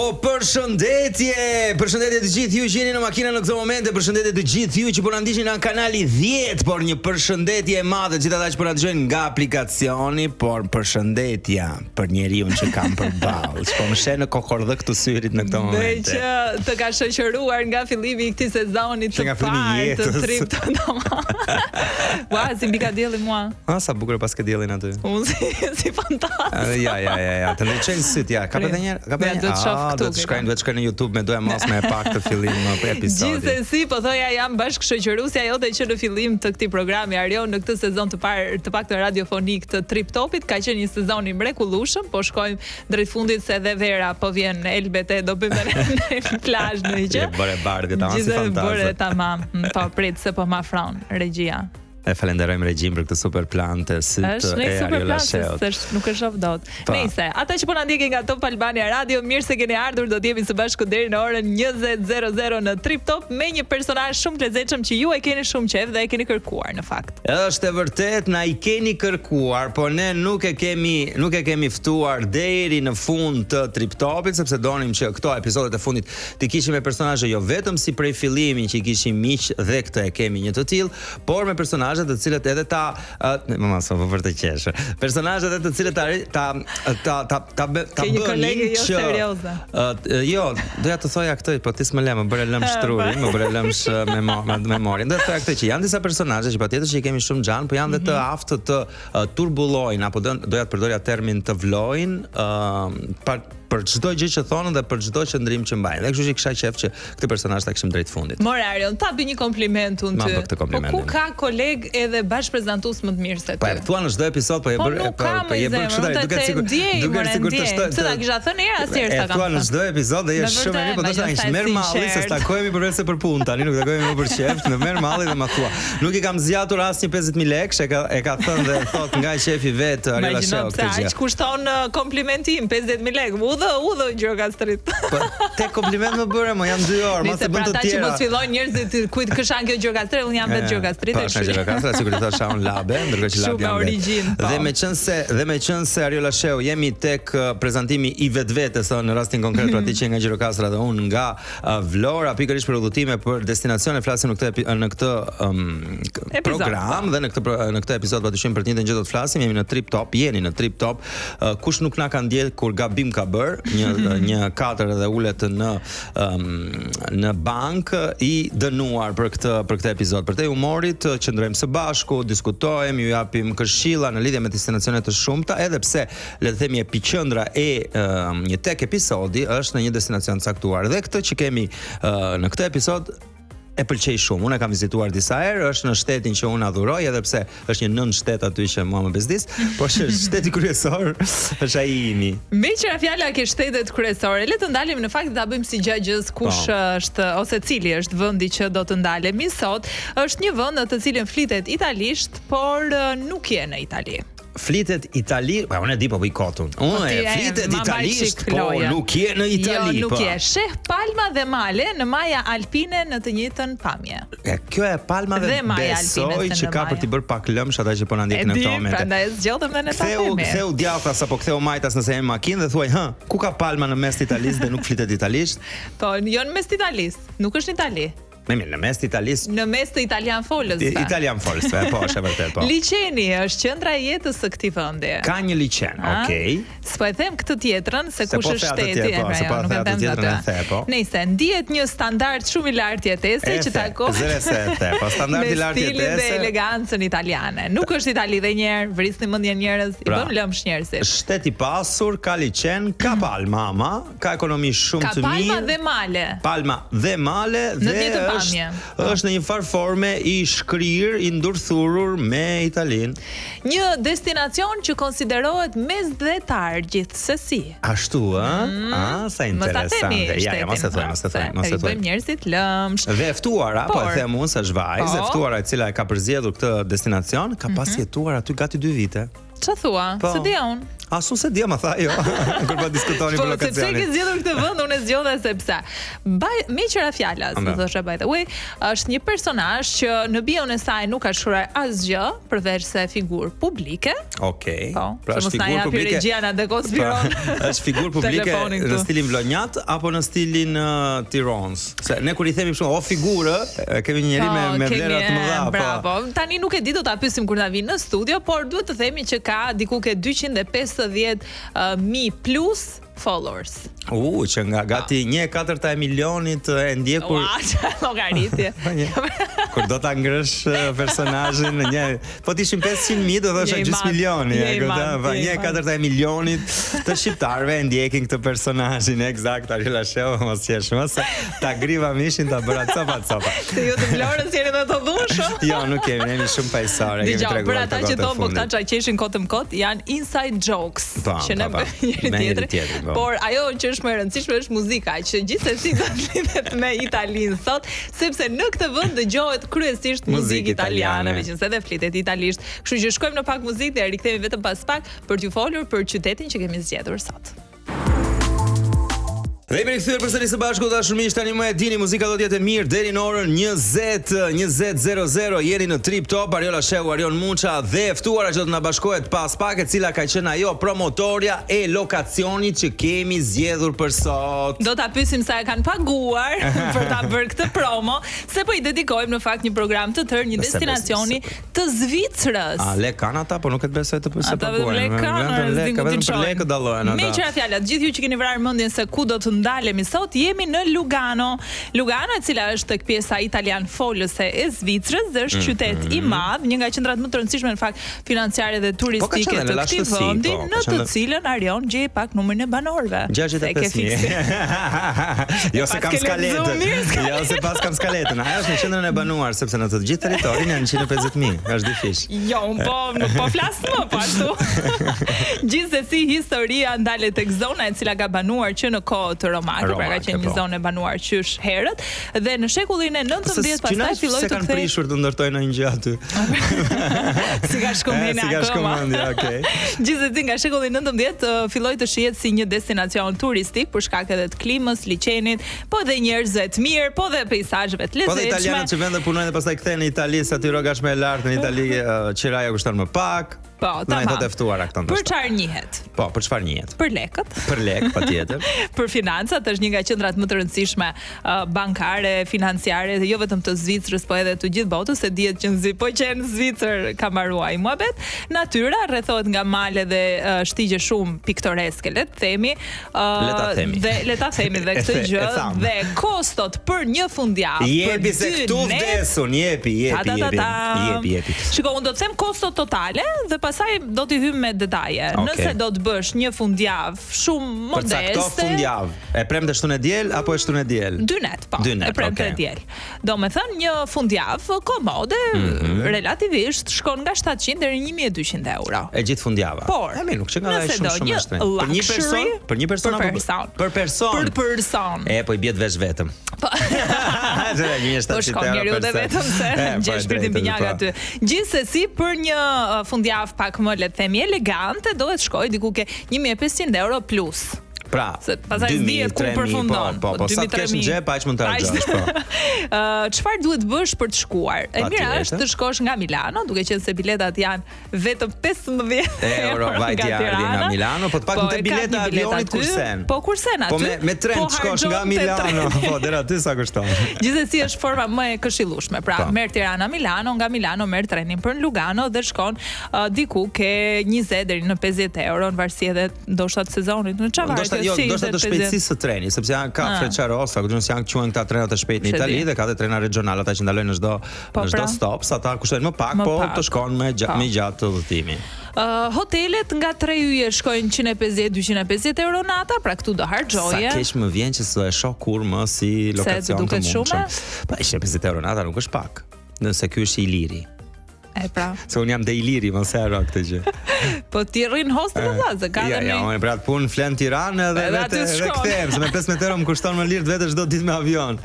Po përshëndetje, përshëndetje të gjithë ju që jeni në makina në këtë moment, përshëndetje të gjithë ju që po na ndiqni nga kanali 10, por një përshëndetje e madhe gjithë ata që po na dëgjojnë nga aplikacioni, por përshëndetja për njeriun që kam përballë, që po më sheh në kokordhëk të syrit në këtë moment. Dhe që të ka shoqëruar nga fillimi i këtij sezoni të parë të Trip Top. Ua, si m'bika dielli mua. Ah, sa bukur paske diellin aty. Unë si, si fantast. Ja, ja, ja, ja. Të ndriçojnë syt, ja. Ka edhe një herë, ka edhe një. Do të shoh ah, këtu. Do të shkojnë, do të shkojnë në YouTube me doemos me e pa këtë fillim për episodin. Gjithsesi, po thoja jam bashkëshoqëruesja jote që në fillim të këtij programi Arion në këtë sezon të parë, të paktën radiofonik të Trip Topit, ka qenë një sezon i mrekullueshëm, po shkojmë drejt fundit se edhe vera po vjen elbete do bëjmë në plazh në gjë. Je bërë bardhë tamam si fantazë. Bërë tamam. Po prit se po më afron regjia. E falenderojmë regjinë për këtë super plan të sytë Është e super plan se s'është, nuk e shoh dot. Po. Nejse, ata që po na ndjekin nga Top Albania Radio, mirë se keni ardhur, do të jemi së bashku deri në orën 20:00 në Trip Top me një personazh shumë të lezetshëm që ju e keni shumë qejf dhe e keni kërkuar në fakt. Është e vërtetë, na i keni kërkuar, por ne nuk e kemi nuk e kemi ftuar deri në fund të Trip Topit sepse donim që këto episodet e fundit t'i kishim me personazhe jo vetëm si prej fillimin që i kishim miq dhe këtë e kemi një të tillë, por me personazhe të cilët edhe ta uh, më mos po për të qeshur. Personazhe edhe të cilët ta ta ta ta ta, bë, ta bënin jo që serioze. Uh, jo, doja të thoja këtë, po ti s'më le, më bëre lëmsh trurin, më bëre lëmsh me me memorien. Do të thoja këtë që janë disa personazhe që patjetër që i kemi shumë xhan, po janë dhe të mhm. aftë të uh, turbullojnë apo do doja të përdorja termin të vlojnë, uh, pa për çdo gjë që thonë dhe për çdo qëndrim që mbajnë. Dhe kështu që kisha qejf që këtë personazh ta kishim drejt fundit. More Arion, ta bëj një kompliment unë ty. Ma bë këtë kompliment. Po ku ka koleg edhe bashkëprezantues më të mirë se ty? Po e thua në çdo episod, po e po bër po, po e bër kështu tani, duket sikur duket sikur të shtoj. Pse ta kisha thënë herë asnjëherë s'ta kam. E thua në çdo episod dhe je shumë e mirë, po do të më merr malli se s'takohemi përveç se për punë tani, nuk takohemi më për qejf, më merr malli dhe ma thua. Nuk i kam zgjatur asnjë 50000 lekë, e ka e ka thënë dhe thot nga qejfi vet Ariola Shehu këtë gjë. Aq kushton uh, komplimenti im 50000 lekë. Udhë, udhë Gjirokastrit. Po te kompliment më bëre, mo janë 2 orë, mos e bën të tjera. Pra që mos fillojnë njerëzit kujt këshan kjo Gjirokastër, unë jam vetë Gjirokastrit. Po, është Gjirokastra, sikur i thosha unë Labe, ndërkohë që Labe jam vetë. Po. Dhe meqense dhe meqense Ariola Shehu jemi tek uh, prezantimi i vetvetes në rastin konkret pra ti që nga Gjirokastra dhe unë nga Vlora pikërisht për udhëtime për destinacione flasim në këtë në këtë um, program dhe në këtë në këtë episod padyshim për të njëjtën gjë do të flasim jemi në Trip Top jeni në Trip Top uh, kush nuk na ka ndjekur gabim ka bër një një katër dhe ulet në um, në bankë i dënuar për këtë për këtë episod përtej humorit qëndrojmë së bashku diskutojmë ju japim këshilla në lidhje me destinacione të shumta edhe pse le të themi epiqendra e uh, një tek episodi është në një destinacion të caktuar. Dhe këtë që kemi uh, në këtë episod e pëlqej shumë. Unë e kam vizituar disa herë, është në shtetin që unë adhuroj, edhe pse është një nën shtet aty që mua më bezdis, por që shteti kryesor është ai imi. Meqë ra fjala ke shtetet kryesore, le të ndalemi në fakt ta bëjmë si gjëegjëzë kush po. është ose cili është vendi që do të ndalemi sot. Është një vend në të cilin flitet italisht, por nuk je në Itali. Flitet itali, po unë e di po bëj kotun. Po unë e flitet italisht, po nuk je në jo, Itali. Jo, nuk po. je. Sheh palma dhe male në maja alpine në të njëjtën pamje. E kjo e palmave dhe maja alpine besoj që ka për t'i bërë pak lëmsh ata që po na ndjekin në këto momente. Prandaj e zgjodhëm dhe ne ta themi. Ktheu djathtas apo ktheu majtas nëse je në makinë dhe thuaj, "Hë, ku ka palma në mes të Italisë dhe nuk flitet italisht?" Po, jo në mes të Italisë, nuk është në Itali. Me mirë, në mes të Italisë. Në mes të italian folësve. Italian folësve, po, është e vërtetë, po. Liqeni është qendra e jetës së këtij vendi. Ka një liqen, okej. S'po e them këtë tjetrën se kush po është shteti, po, se po nuk e them atë. E the, po. Nejse, ndihet një standard shumë i lartë jetese që takohet. Zëre se e the, po standard i lartë jetese. Me stilin dhe elegancën italiane. Nuk është Itali dhe një herë, vrisni mendjen njerëz, i pra, bëm lëmsh njerëzit. Shtet i pasur, ka liqen, ka palma ama, ka ekonomi shumë të mirë. Ka palma dhe male. Palma dhe male dhe në është është në një farë forme i shkrirë, i ndërthurur me Italinë. Një destinacion që konsiderohet mesdhetar gjithsesi. Ashtu, ë? Mm, ah, sa interesante. Ja, ja, mos e thuaj, mos e thuaj, mos e thuaj. Bëjmë njerëzit lëmsh. Dhe e ftuara, po e them unë se është vajzë, e po. ftuara e cila e ka përzgjedhur këtë destinacion, ka pas mhm. jetuar aty gati 2 vite. Ça thua? Po. S'e dija unë. As unë s'e dija, ma tha jo, kur po diskutonim po, për lokacionin. Po, sepse ke zgjedhur këtë vend, unë e zgjodha sepse. By, meqë ra fjala, si thosha by the way, është një personazh që në bion e saj nuk ka shkruar asgjë përveç se figurë publike. Okej. Okay. Po, pra është figurë publike. Regjia na dekonspiron. Pra, është figurë publike në stilin vlonjat apo në stilin uh, Tirons? Se ne kur i themi shumë o figurë, kemi një njeri me po, me vlera të mëdha, po. Bravo. Tani nuk e di do ta pyesim kur na vijë në studio, por duhet të themi që ka diku ke 250 mijë plus followers. U, që nga gati 1/4 e milionit e ndjekur. Ua, çfarë llogaritje. Kur do ta ngresh personazhin në një, po të ishin 500 mijë do thosha gjysmë milioni, e kupton? Po 1/4 e milionit të shqiptarëve e ndjekin këtë personazhin eksakt, Ariola Shehu, mos qesh më se ta griva mishin ta bëra copa copa. Se ju të Vlorës jeni dhe të dhunshëm. Jo, nuk jemi, jemi shumë paqësorë, kemi treguar. Për ata që thonë po këta ça qeshin kot më kot, janë inside jokes po, që ne po, bëjmë njëri tjetrin. Po. Por ajo që është më e rëndësishme është muzika, që gjithsesi do të lidhet me Italinë sot, sepse në këtë vend dëgjohet kryesisht muzikë italiane, meqenëse edhe flitet italisht. Kështu që shkojmë në pak muzikë dhe rikthehemi vetëm pas pak për t'ju folur për qytetin që kemi zgjedhur sot. Dhe jemi rikthyer përsëri së bashku dashur miq, tani më e dini muzika do të jetë e mirë deri në orën 20 20:00 jeni në Trip Top Ariola Shehu, Arion Muça dhe e ftuara që do të na bashkohet pas pak e cila ka qenë ajo promotorja e lokacionit që kemi zgjedhur për sot. Do ta pyesim sa e kanë paguar për ta bërë këtë promo, se po i dedikojmë në fakt një program të tërë një destinacioni të Zvicrës. A lek kanë ata, po nuk e besoj të se paguajnë. Ata lek kanë, vetëm lek, vetëm për lekë dallohen ata. Meqë ra fjala, të gjithë ju që keni vrarë mendjen se ku do të ndalemi sot, jemi në Lugano. Lugano, e cila është tek pjesa italian folëse e Zvicrës dhe është mm, qytet mm, i mm. madh, një nga qendrat më të rëndësishme në fakt financiare dhe po, turistike të këtij vendi, po, në të cilën Arion gjej pak numrin e banorëve. 65.000. Jo se kam skaletën. Jo se pas kam skaletën. Ajo është në qendrën e banuar sepse në të gjithë territorin janë 150.000, është dyfish. Jo, unë po nuk po flas më po ashtu. Gjithsesi historia ndalet tek zona e cila ka banuar që në kohët romake, pra ka qenë një po. zonë e banuar qysh herët dhe në shekullin e 19 pastaj filloi të kthehej. kanë prishur të ndërtojnë ndonjë gjë aty. S'i ka shku mendja S'i ka shku mendja, okay. Gjithsesi nga shekulli 19 filloi të shihet si një destinacion turistik për shkak edhe të klimës, liqenit, po edhe njerëzve të mirë, po dhe peizazheve të lezetshme. Po dhe italianët që vënë dhe punojnë dhe pastaj kthehen në Itali, se aty rroga është më e lartë në Itali, qiraja kushton më pak. Po, tamam. Na thotë e ftuara këto ndoshta. Për çfarë njihet? Po, për çfarë njihet? Për lekët. Për lekë, patjetër. për financat është një nga qendrat më të rëndësishme uh, bankare, financiare, jo vetëm të Zvicrës, po edhe të gjithë botës, se dihet që në Zvicër, po qe në Zvicër ka mbaruar ai muhabet. Natyra rrethohet nga male dhe uh, shtigje shumë piktoreske, le të themi, Uh, le ta themi. Dhe le ta themi dhe këtë gjë dhe kostot për një fundjavë jepi se këtu vdes unë, jepi, jepi, ta, ta, ta, jepi, jepi. Shiko, unë do të them kostot totale dhe pastaj do t'i hyjmë me detaje. Okay. Nëse do të bësh një fundjavë shumë modeste. Përcakto fundjavë. E premte shtunë e diel apo e shtunë e diel? Dy net, po. Dy net, e premte okay. e diel. Domethënë një fundjavë komode, mm -hmm. relativisht shkon nga 700 deri në 1200 euro. E gjithë fundjava. Por, e mirë, nuk që nga shumë shumë e shtrenjtë. Për një person, për një person për person. Për person. Për person. E po i bie të vesh vetëm. Po. Po shkon njeriu dhe vetëm se po, gjen shpirtin binjak po. aty. Gjithsesi për një uh, fundjavë pak më le të themi elegante, duhet shkojë diku ke 1500 euro plus. Pra, se pastaj s'dihet ku përfundon. Po, po, po, sa të kesh në xhep, aq mund të harxhosh, po. Ë, çfarë duhet bësh për të shkuar? E mira është të shkosh nga Milano, duke qenë se biletat janë vetëm 15 euro vajti ardhi nga Milano, po të paktën po, te bileta e avionit kursen. Po kursen aty. Po me me tren po, të shkosh nga Milano, po deri aty sa kushton. Gjithsesi është forma më e këshillueshme. Pra, po. merr Tirana Milano, nga Milano merr trenin për në Lugano dhe shkon uh, diku ke 20 deri në 50 euro në varësi edhe ndoshta të sezonit, në çfarë varet? Ndoshta jo, si, ndoshta të shpejtësisë së trenit, sepse janë ka ah. Frecciarossa, ku di janë quhen këta trena të shpejtë në Itali dhe ka dhe trena regionale ata që ndalojnë në çdo po, në çdo pra. stop, sa ata kushtojnë më pak, më po pak. të shkon më gjatë, po. më gjatë udhëtimi. Uh, hotelet nga 3 yje shkojnë 150-250 euro nata, pra këtu do harxhoje. Sa keq më vjen që s'do e shoh kurrë më si lokacion të mundshëm. Po 150 euro nata nuk është pak. Nëse ky është i liri. E pra. Se unë jam te Iliri, mos e harro këtë gjë. po ti rrin hostel vëlla, se ka ja, ja, unë pra punë flen Tiranë edhe vetë edhe kthehem, se me 15 euro më kushton më lirë të vete çdo ditë me avion.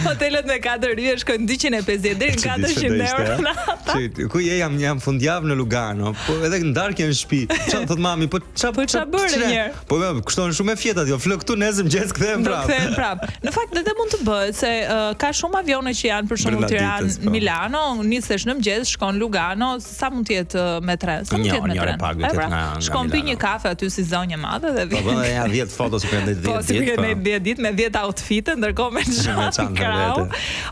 Hotelet me 4 yje shkojnë 250 deri në 400 euro nata. Që, ku je jam jam fundjavë në Lugano, po edhe në darkë në shtëpi. Çfarë thot mami, po ça po ça bëre një herë? Po jo, kushton shumë e fjeta jo, flë këtu nesër mëngjes kthehem prapë. Do kthehem prapë. Në fakt edhe mund të bëhet se uh, ka shumë avione që janë për shembull Tiranë, po. Milano, nisesh në mëngjes, shkon Lugano, sa mund të jetë uh, me tren? Sa mund të jetë me tren? Pak, e pra, nga, nga shkon pi një kafe aty si zonjë e madhe dhe po, vjen. Po bën ja 10 foto si për 10 ditë. Po si për 10 po. ditë me 10 outfite, ndërkohë me çantë krahu.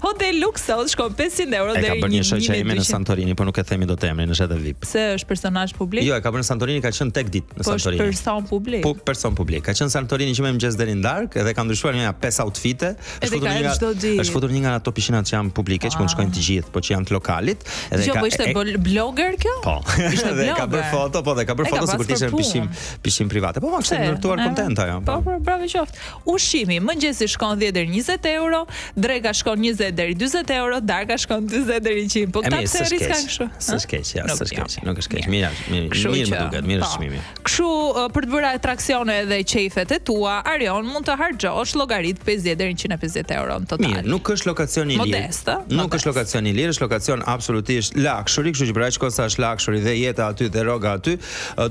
Hotel luksoz shkon 500 euro deri në 1200. E ka bërë një shoqe ime në Santorini, po nuk e themi dot emrin, është edhe VIP. Pse është personazh publik? Jo, e ka bërë në Santorini, ka qenë tek ditë në po Santorini. Po është person publik. Po person publik. Ka qenë në Santorini që me mëngjes deri në darkë dhe ka ndryshuar një pesë outfite. Është futur një nga është futur një nga ato pishinat që janë publike, që mund të shkojnë të gjithë, po që janë të lokalit. Edhe ka po ishte e, blogger kjo? Po. Ishte blogger. Dhe ka bërë foto, po dhe ka bërë foto sikur të ishte në pishinë, pishinë private. Po, ma kishte ndërtuar kontent ajo. Po, po, bravo qoftë. Ushqimi, mëngjesi shkon 10 deri 20 euro, dreka shkon 20 deri 40 euro, darka shkon 40 deri 100. Po këta pse rriskan kështu? S'është keq, ja, s'është keq, nuk është keq. Mirë, mirë, mirë më duket, mirë është po. çmimi. Kështu për të bërë atraksione edhe qejfet e tua, Arion mund të harxhosh llogarit 50 deri në 150 euro në total. Mirë, nuk është lokacion i lirë. Modest, ë? Nuk është lokacion i lirë, është lokacion absolutisht luxury, kështu që për aq kohë sa është luxury dhe jeta aty dhe rroga aty,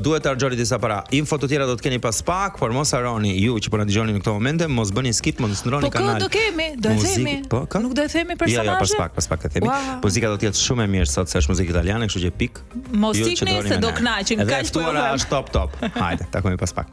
duhet të harxhoni disa para. Info të tjera do të keni pas pak, por mos harroni ju që po na dëgjoni në këto momente, mos bëni skip, mos ndroni po kanal. Po kë do kemi? Do e themi? Po, kë? Nuk do e themi personazhin? Jo, jo, pas pak, pas pak e themi. Wow. Muzika do të jetë shumë e mirë sot se është muzikë italiane, kështu që pik. Mos ikni se do kënaqeni. Kaq po. Edhe është top top. Hajde, takohemi pas pak.